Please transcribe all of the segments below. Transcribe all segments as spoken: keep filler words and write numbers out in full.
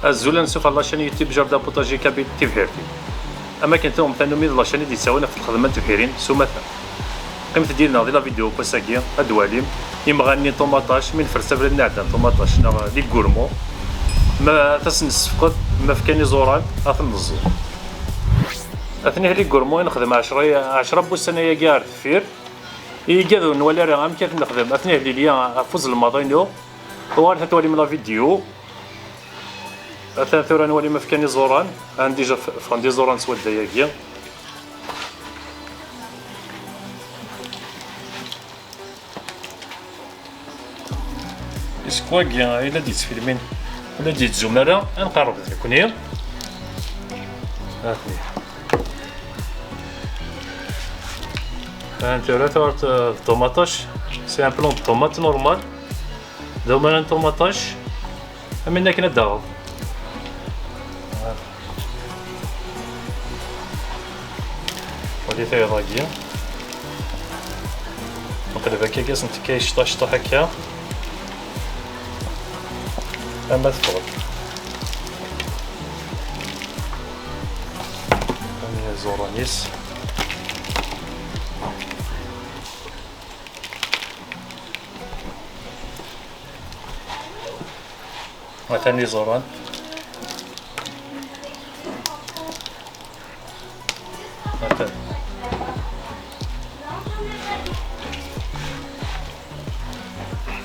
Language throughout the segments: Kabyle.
Azul, ansuf ɣer la chaîne YouTube Jardin Potager Kabyle Tibhirtin. Am akken tuɣem tannumi d la chaîne i d-yettawin ɣef lxedma n tebhirin s umata. Qqimet-d yid-neɣ di la vidéo n wass-agi, ad d-twalim imɣan-nni n ṭumaṭac, mi nefres abrid-nni iɛeddan ṭumaṭac neɣ les gourmands, ma ad asen-nessefqed, ma fkan iẓuran, ad ten-neẓẓu. Atni les gourmands i nexdem ɛecra, ɛecra n wussan ayagi ar deffir. I yigad ur nwali ara amek ad t-nexdem, atni lilya ɣef uzelmaḍ-inu. Uɣalet ad twalim la vidéo. Atan tura nwali ma fkan iẓuran. Andi déjà f-, ffɣen-d iẓuran s wadda-agi. Iskwagi ay la d-yettfilmin, ur la d-yettzum ara, ad nqerreb d nekni. Atni. Atan tura tuɣal, euh, ṭumaṭac, c'est un plant de tomate normal. D aman n ṭumaṭac, am akken ad d-taɣeḍ. Wali tayeḍ-agi. Nqleb akka, gas ntekka cṭaḥ cṭaḥ akka. Ama teffeɣ-d. Am iẓuran-is. Atan iẓuran. Atan.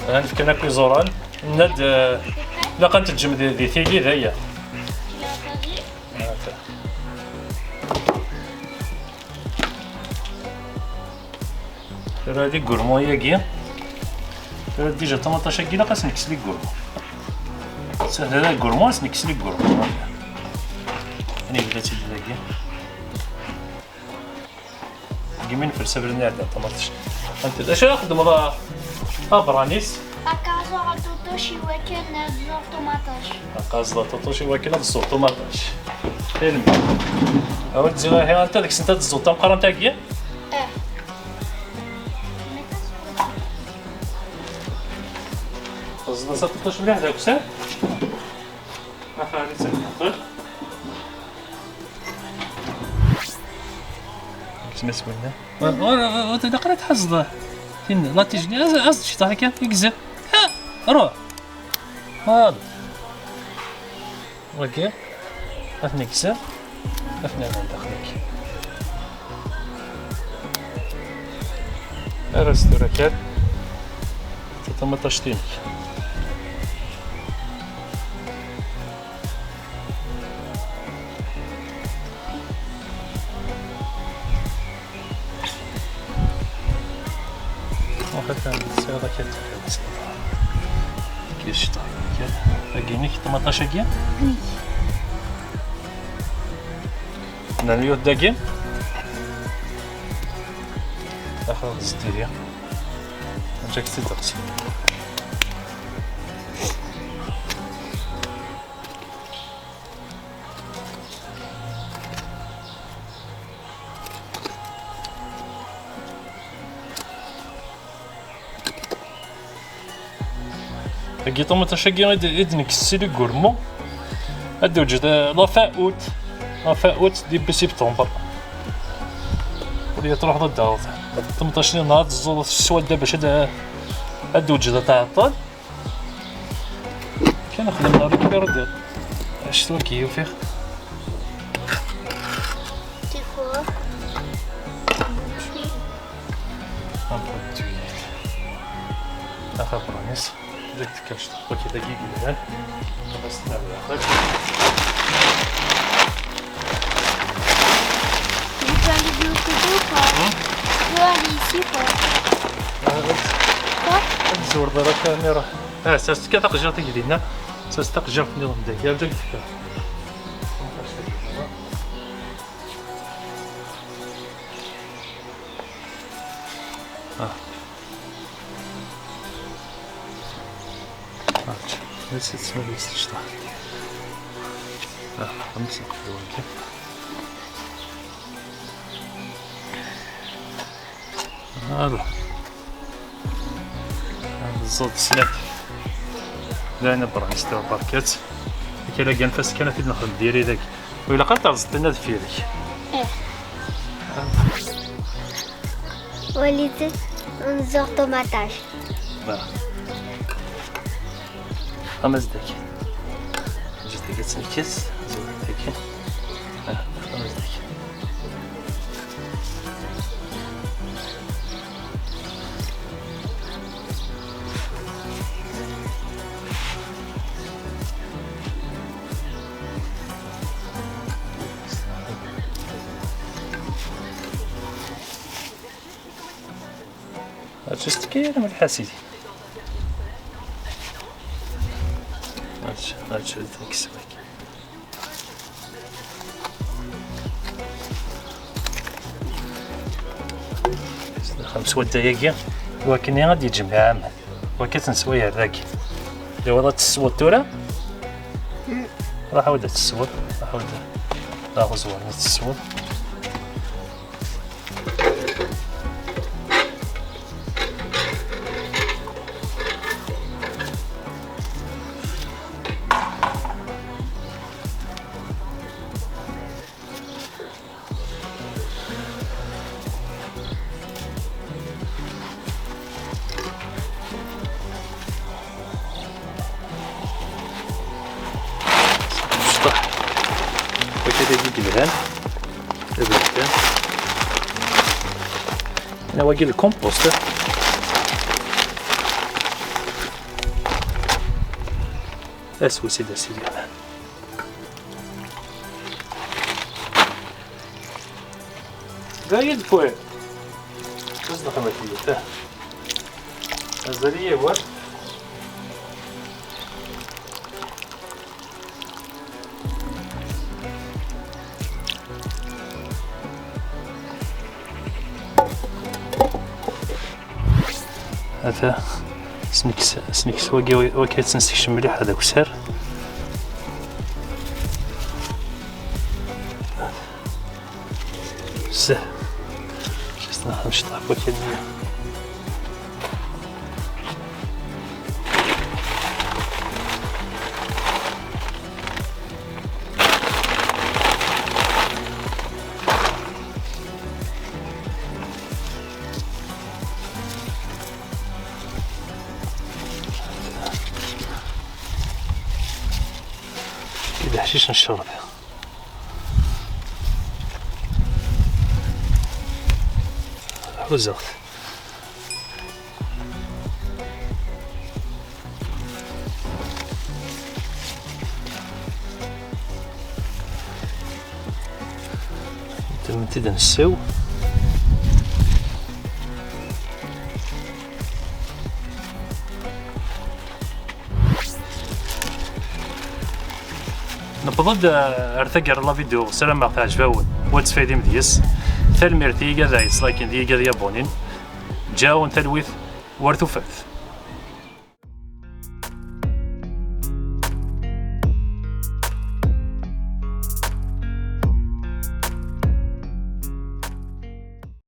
Atan fkan akk iẓuran. Nna-d, eh, ilaq ad teǧǧem di, di tili d aya. Atan. Tura les gourmands-agi. Tura déjà ṭumaṭac-agi ilaq ad s-nekkes les gourmands. Sehla les gourmands, ad s-nekkes les gourmands. Ani yella-tt-id dagi? Deg mi nefres abrid-nni iɛeddan ṭumaṭac. Anta, d acu ara txedmeḍ a, a Branis? Aqaẓur aṭuṭuc i wakken ad ẓẓuɣ ṭumaṭac. Aqaẓur aṭuṭuc i wakken ad ẓẓuɣ ṭumaṭac. Tanemmirt. Awi-d ziɣ ihi, anta deg-sent ad tẓẓuḍ tameqqrant-agi? Eh. Teẓẓleḍ aṭuṭuc mliḥ d akessar? Axir i tt-nxeṭṭer. Isem-is winna? Ur, ur, ur, ur, ilaq ara tḥazeḍ. Tin, la tige-nni, az-, az-d ciṭuḥ akka, igzem. Ha! Ruḥ! Voilà. Ok. Ad t-negzem. Ad t-nerr daxel-agi. Ar as tura kan. Taṭumaṭact-inek. Atan tesɛiḍ akka tafawet. Kis cṭa. Tagi-inek, ṭumaṭac-agi? Nnan yiwet dagi? Axir zeddi. Aǧak-tt-id. Dagi ṭumaṭac-agi i d, i d-nekkes si les gourmands. Ad d-teǧǧeḍ, eh, la fin août. La fin août, début septembre. Ad truḥeḍ ad d-taɣeḍ. Ṭumaṭac-nni ad teẓẓuḍ s wadda bac ad, ad d-teǧǧeḍ ad tɛeṭṭel. Kan xdem la récupérer-d. Acu wagi ufiɣ? C'est quoi? Un peu de tuyau. Axir Branis. Deg tkact. Ok, dagi yellan. Ad as-tnabel axir. Tu peux aller de l'autre côté ou pas? Hein? Tu peux aller ici ou pas? Quoi? Ad tzewreḍ ara kamira. Ah, sers kan taqejjirt i dinna. Sers taqejjirt nniḍen dagi. Yerǧa deg tefka. Ah. Ah, nsiɣ tesma deg-s tecṭaḥ. Ah, nsiɣ deg-s. Voilà. Ẓẓed snat. Lana Branis tura barkat. Kra kan fas kan ad t-id-nexdem diri dagi. Ur ilaq ad terẓeḍ tinna deffir-k. Walit unẓur ṭumaṭac. Ba. Xamas dagi. Ǧǧet dagi ad tt-nekkes. Ẓer dagi. Ah, xamas dagi. Just كاين من الحاسدين. هادشي، هادشي اللي تنكسب. خمس وداياكي، وكني غادي يجمع عام. وكتنسوي هذاك. ايوا، راه تسوى التورا. راه عاود تسوى، راه عاود. راه زوين تسوى. Mecṭuḥ. Wagi d agigedhan. Aberkan. Ana wagi lkumpost. Aswes i d asigi. Dayen tfuyt. Tzedɣem akiyat. Mazal-iyi war. Ata, snekkes, snekkes wagi, wagi ad tt-nessekcem mliḥ, ad akessar. Seh. Just nexdem ciṭ ɣef wakal-nni. كي الحشيش نشرب. حوزغت. تم تدن السو. نبضد، آه، ارتقى لا فيديو، سلام، ما تعجبون وتفيدي مديس. تلميرتي قاعد يسلايكين دي قاعد يابونين. جاون تلويث ورثوفات.